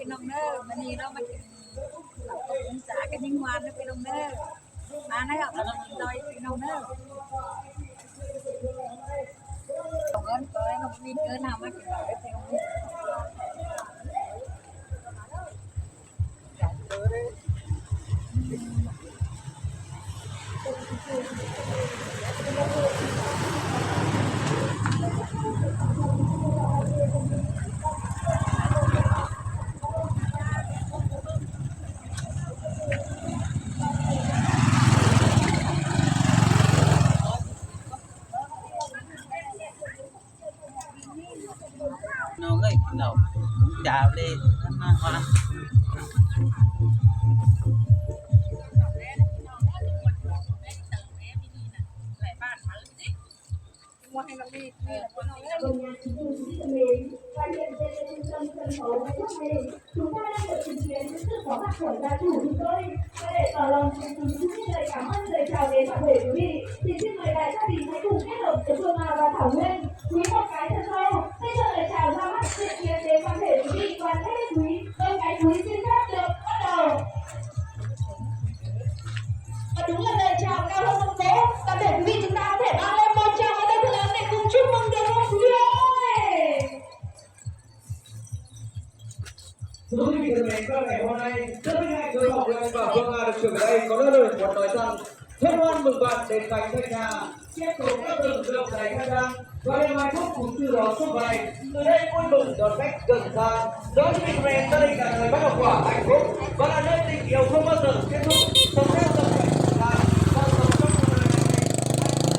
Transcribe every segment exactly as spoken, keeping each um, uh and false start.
Pí ꞌnọng ꞌnớ, ꞌmự ꞌnị ꞌnớ ꞌmá kin, ꞌcọ kin sá kin ꞌnhính ꞌngoan ꞌnớ pí ꞌnọng ꞌnớ. Ăn ꞌnớ ꞌcọ ꞌnhính ꞌnoi pí ꞌnọng ꞌnớ. Cảm ơn ꞌcọ ꞌnọng ꞌmí ꞌcọ ꞌnhính ꞌnoi ꞌmá kin ꞌnọng ꞌnớ. ꞌNọng ơi, ꞌnọng. Chả lê, nó hoa. Và hiện trên trung tâm sân khấu ngày hôm nay, chúng ta đang được chứng kiến những sự có mặt của gia chủ chúng tôi. Và để tỏ lòng thành kính chúc lời cảm ơn, lời chào đến toàn thể quý vị, thì xin mời đại gia đình hãy cùng kết hợp với Phương Nga và Thảo Nguyên cúi một cái thật sâu. Xin cho lời chào ra mắt sự kiện đến toàn thể quý vị, đoàn khách quý. Vâng, cái cúi xin phép được bắt đầu. Và đúng là lời chào cao hơn con số. Toàn thể quý vị chúng ta có thể vang lên một tràng pháo tay thật lớn để cùng chúc mừng được không quý vị ơi? Thưa quý vị thân mến, trong ngày hôm nay, rất vinh hạnh được Ngọc Lê và Phương Nga được trưởng đây có nói lời muốn nói rằng hân hoan mừng bạn đến với Thanh Hà. Tiếp tục các tầng được giải khang trang và niềm hạnh phúc cùng từ đó suốt ngày. Từ đây vui mừng đón khách gần xa, đón những người gia đình cả đời mãi hậu quả hạnh phúc và là nơi tình yêu không bao giờ kết thúc. Sống theo tâm nguyện của ta, và sống trong cuộc đời này, hãy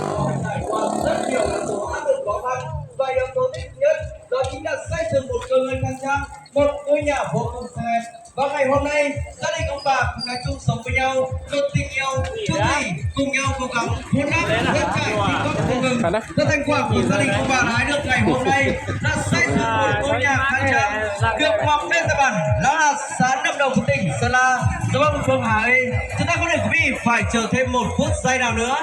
cùng nhau trải qua rất nhiều nỗi khổ, áp lực, khó khăn và yếu tố tích nhất đó chính là xây dựng một cơ ngơi khang trang, một ngôi nhà vô cùng xinh đẹp. Và ngày hôm nay, gia đình ông bà cũng đã chung sống với nhau, một tình yêu chung thủy, cùng nhau cố gắng vun đắp, vun trải, gìn góp không ngừng. Và thành quả của gia đình ông bà Thái được ngày hôm nay là xây dựng một ngôi nhà khang trang, được mọc lên tại bản Láng Hạt, xã Nậm Đồng, tỉnh Sơn La. Dạ vâng, Phương Hà ơi, chúng ta không để quý vị phải chờ thêm một phút giây nào nữa.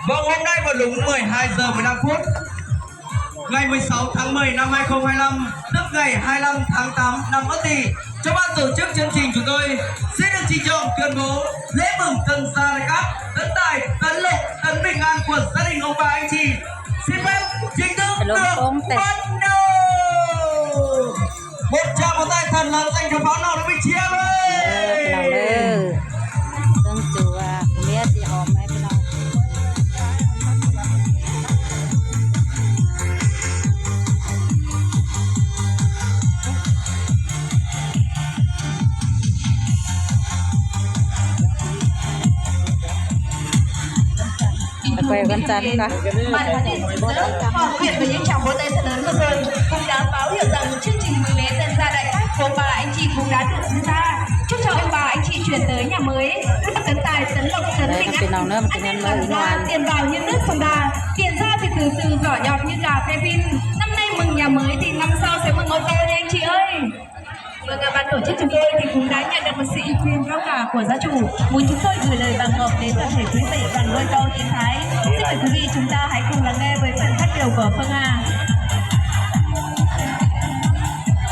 Vâng, hôm nay vào đúng mười hai giờ mười lăm phút, ngày mười sáu tháng mười năm hai không hai lăm, tức ngày hai mươi lăm tháng tám năm Ất Tỵ, trong ban tổ chức chương trình chúng tôi xin được trịnh trọng tuyên bố lễ mừng tân gia lai cắp, tân tài, tân lộc, tân bình an của gia đình ông bà anh chị xin phép chính thức được bắt đầu. Một tràng pháo tay thật lớn dành cho pháo nổ Đức Minh Chiêm ơi. Ờ, pháo nổ ơi. Tương chủ, à, miết thì hòm ấy, pháo nổ. Quay con chắn coi. Ban huấn luyện gìn giữ, họ huyện với những tràng vỗ tay thật lớn vừa rồi cũng đã báo hiệu rằng chương trình mừng lễ tân gia đại cát của ông bà anh chị cũng đã được diễn ra. Chúc cho ông bà anh chị chuyển tới nhà mới, tấn tài, tấn lộc, tấn bình an, ăn nên làm ra, tiền vào như nước sông Đà, tiền ra thì từ từ giỏ nhọt như gà phe phin. Năm nay mừng nhà mới thì năm sau sẽ mừng ô tô nha anh chị ơi. Vâng, à, ban tổ chức chúng tôi thì cũng đã nhận được một sự ưu tiên cao cả của gia chủ, muốn chúng tôi gửi lời mừng họp đến toàn thể quý vị và nuôi tôm Tiến Thái. Xin mời quý vị chúng ta hãy cùng lắng nghe với phần phát biểu của Phương Hà.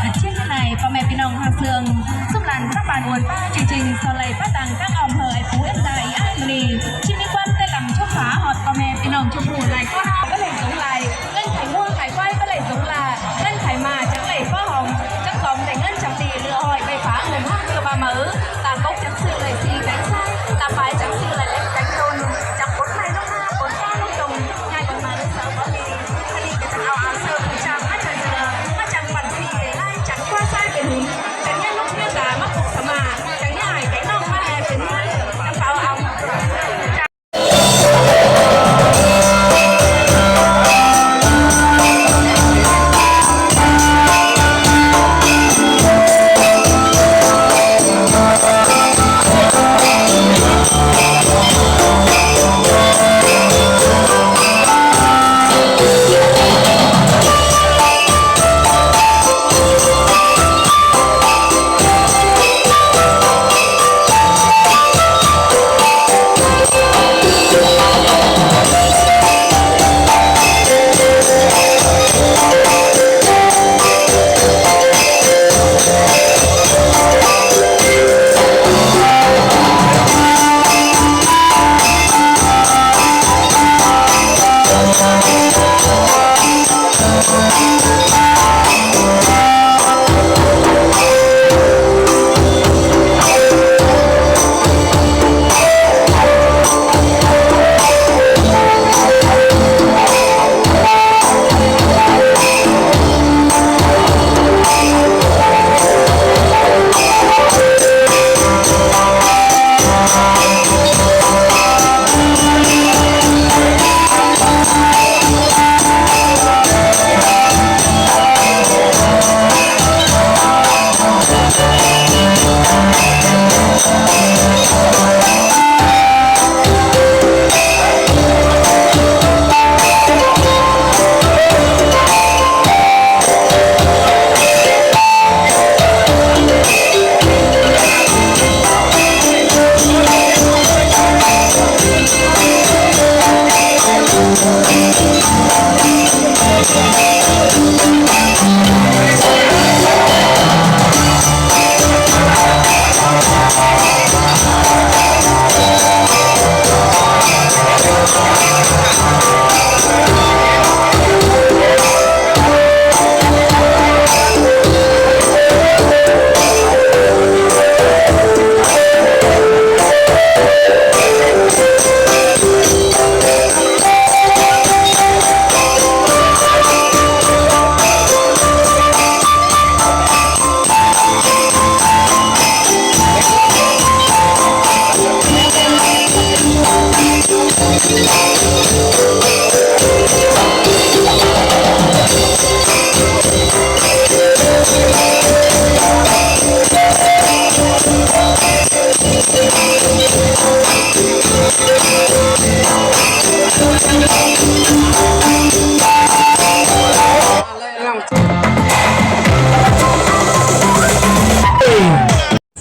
À, trước hết này, ꞌpo ꞌme ꞌpi ꞌnọng ꞌhặc sương, súp lan sắc ban uôn ꞌpá chương trình sau lây phát tăng các ỏm hơ ai phú em ta ý ái mì. Xin mi quan tê lăng chốc phá họt ꞌpo ꞌme ꞌpi ꞌnọng chốc phủ lai ꞌquá ha bá lây dống lai. ꞌNgớn khải ꞌmua khải ꞌquái bá lây dống la. ꞌNgớn khải ꞌmá chắng lây ꞌpá hỏng, chắng khỏng đảy ꞌngớn chắng đi lưa hỏi bay phá ngôn hắc ꞌchưa ba máư. Ta cốc chắng sư lây si kéng sai, ta pái chắng sư lây lếc kéng tôn, chắng cốt may ꞌlống ha, cốt pha ꞌlống tông, nhai bón ma lưới sáu bón đi. Khả đi cái chắng ao áo sơ phủ trang, ꞌmá trời dừa, ꞌmá chắng bắn si bế lai, chắng ꞌquá sai bế hún, chắng nhá ꞌlống ꞌmía ta ꞌmá cốc sa mạ, chắng nhá ải kéng ꞌnọng ꞌmá e bế ꞌmá, chắng pháo áo, chắng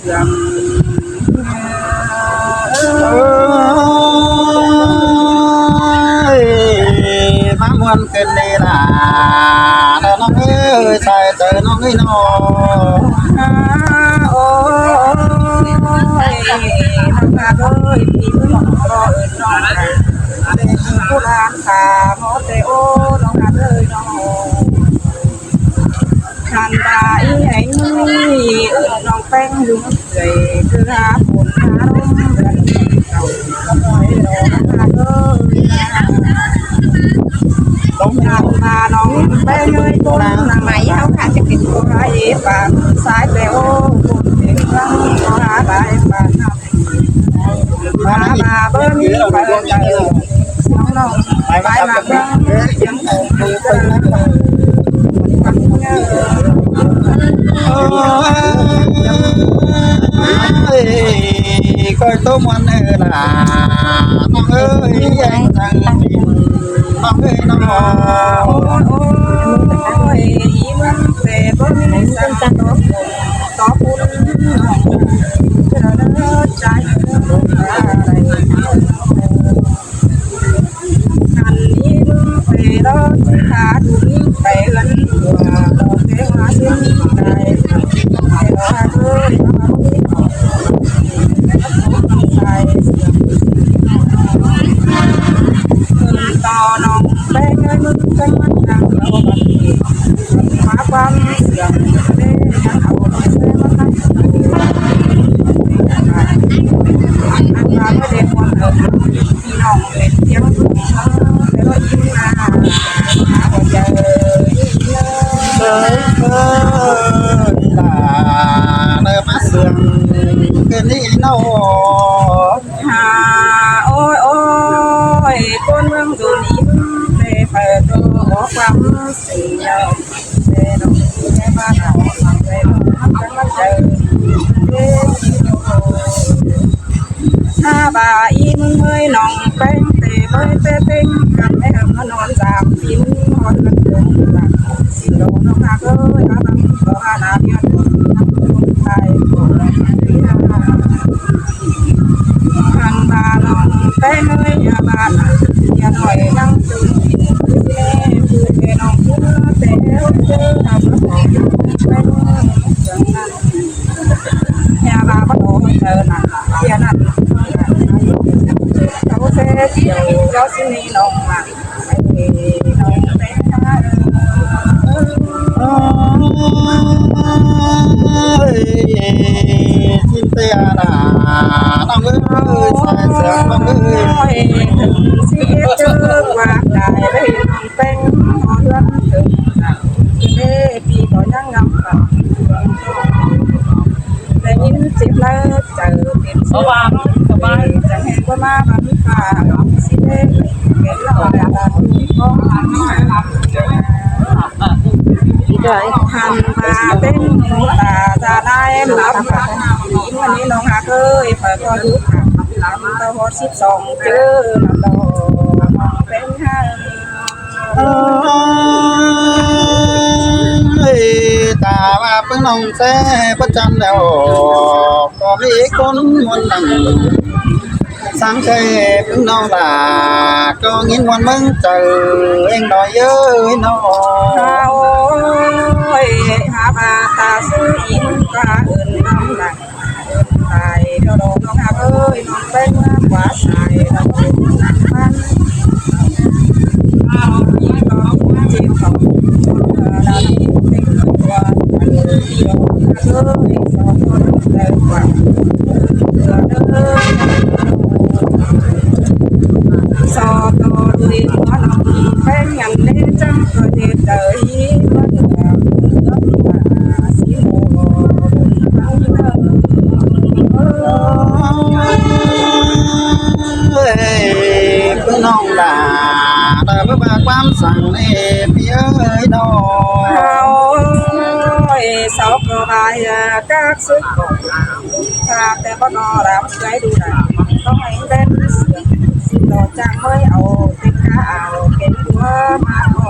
Ơi, ꞌmá ꞌmuôn ꞌcứn đi là, ꞌnọng ới, sai ꞌtới ꞌnọng ới ꞌnọ. Ôi, ꞌnọng ơi, ꞌpi ꞌmướng ꞌcọ ứn ꞌnọng, ꞌlẹo ꞌcứ ꞌcú ꞌlan ta ꞌmá ꞌtẹ ꞌnọng ơi ꞌnọng. Hăn ta ꞌí ꞌnị ứn ꞌnọng ꞌpéng ꞌlứng ꞌcới ꞌcứ hák phôn hák ꞌlốm ꞌdọn ꞌnị ꞌcọ ꞌcọ ꞌnọi ꞌnọng ơi. Hăn ta ꞌnọng ꞌpéng ơi, ꞌcốn ꞌnăng ꞌmạy ꞌháu ꞌcọ ꞌchí pên ꞌcọ hák ꞌi păn sai ꞌtẹ ꞌcốn ꞌtẹ ꞌmướng ꞌcọ hák lai păn ꞌnọng. Ba ba bơ̆n ꞌmí pay ꞌtẹ ꞌnọng ꞌnọng. Pay ꞌmá ꞌmướng ꞌchí ꞌcốn ꞌtẹ ꞌnọng. Ôi, ꞌcoi ꞌtố ꞌmuôn ơi là, ꞌnọng ơi, ꞌnọng ơi ꞌnọng. Ôi, ôi, ꞌí ꞌmướng ꞌtẹ bơ̆n ꞌmí săng tó ꞌcốn tó ꞌcốn ꞌnọng. Chơ đaư ꞌchái ꞌnọng. Hăn ꞌí ꞌmướng ꞌtẹ ꞌló ꞌchí hák ꞌmí pay ꞌlớn ꞌtẹ ꞌló ꞌtẹ ꞌmá ꞌsướng tai. Ơ ơi, sai. Ơ, ꞌto ꞌnọng ꞌpéng ơi, ꞌmướng ꞌchí ꞌmá ꞌnăng ꞌló bát ꞌmá ꞌquám ꞌsướng ꞌtẹ ꞌnăng au ꞌtẹ ꞌmá ꞌnăng. ꞌNăng ꞌmá ꞌmá ꞌtẹ ꞌmuôn ơi. Ơ, ơ, là, ơ, ꞌmá ꞌsướng ꞌcứn đi ꞌnọng. Hả, ôi, ôi, ꞌcốn ꞌmướng dú ꞌnị ꞌtẹ pay ꞌtố ꞌquám ꞌsướng ꞌnọng. Hả, ba ꞌí ꞌmướng ơi ꞌnọng ꞌpéng ꞌtẹ ꞌmới ꞌtẹ ꞌpéng cắp ꞌmé ꞌmá ꞌnón dăm ꞌpín ꞌhọt ꞌlớn ꞌlớn dăm. Xin ꞌló ꞌnọng ꞌhặc ơi, ꞌmá ꞌmá ꞌmá ꞌnón dăm ꞌpín ꞌhọt ꞌlớn ꞌlớn dăm. Hăn ba ꞌnọng ꞌpéng ơi, ꞌnhá ba ꞌnọng, ꞌnhá ꞌnọi ꞌnăng ꞌchương kin ꞌcứ ꞌnị, ꞌcứ ꞌnị ꞌnọng ꞌcứ ꞌtẹ ꞌcứ ꞌnọng ꞌpéng ꞌnọng. ꞌNhá ba bát ꞌnọng ꞌchớ ꞌnặn, ꞌchớ ꞌnặn. Cháu sẽ chiều cho xin đi ꞌnọng mà. Ôi, xin ꞌtẹ là, ꞌnọng ơi, sai ꞌsướng ꞌnọng ơi. Ôi, xin biết chớ qua cải đây, ꞌpéng ꞌhọt ꞌlớn ꞌlớn dăm. Ê, ꞌpi ꞌcọ ꞌnhắng ngắm khảu. Đảy ꞌnghín chếp ꞌlới chaư pên ꞌsướng, ꞌchớ hên ꞌcốn ꞌmá bắn phả, ꞌsịn ꞌlế, pên ꞌlới đà đà ꞌcốn ꞌcóng. Hăn ꞌva ꞌtếng ꞌmướng ta dá đảy lắm, ꞌmắn ꞌnị ꞌnọng ꞌhặc ơi, pay ꞌcọ dú khả, lắm ꞌtọ ꞌhọt síp song ꞌchớ, lắm ꞌtọ ꞌpéng ꞌhặc. Ơi, ta ꞌva ꞌpứng ꞌnọng ꞌchí pắt chăn đéo, ꞌcọ ꞌmí ꞌcốn ꞌmuôn ꞌnặn. Sáng ꞌchớ ꞌpứng ꞌnọng ꞌva ꞌcọ ꞌnghín ꞌmuôn ꞌmướng chaư ꞌeng đói ơi ꞌnọ. Ơi, hả ꞌva ta ꞌsứ ꞌnhính ꞌva ưn ꞌnọng ꞌnặn. Sai, ꞌlẹo ꞌnọng ꞌhặc ơi, ꞌnọng ꞌpéng ꞌmá ꞌquá sai, ꞌnọng ꞌnặn ꞌmắn. So ꞌtọ ꞌlụi ꞌmá ꞌnọng ꞌpéng ꞌnặn ꞌnê chắng ꞌcọ ꞌdệt đaư ꞌhí ꞌmá ꞌnọng. Ơi, ꞌpứng ꞌnọng đa, đa báu ꞌva ꞌquám săng ꞌnị ꞌpi ơi ꞌnọ. Ơi, sau ꞌcọ ꞌva ꞌcọ các ꞌsứ ꞌcọ, ta ꞌtẹ báu ꞌnọ ꞌlắm ꞌchái đu đa. Tók ꞌhéng đen, xin ꞌtọ chắng ꞌmới au, ꞌtếng cá au, kén đua ꞌmá ꞌnọ.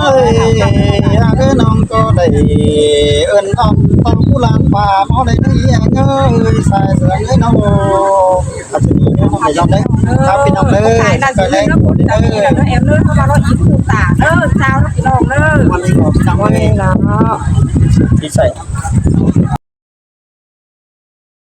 Ơi, ơi, ơi, nong có đảy ơn ông tao cú lan phà máu đảy đi anh ơi, sai sướng ấy nó. Thật sự nó không phải lòng đấy. Sao phi nong đấy? Cái này là sự nó cũng chẳng gì là nó em nó nó nó ít cũng tả nó sao nó chỉ lòng nó. Quan trọng là nó. Thì sai.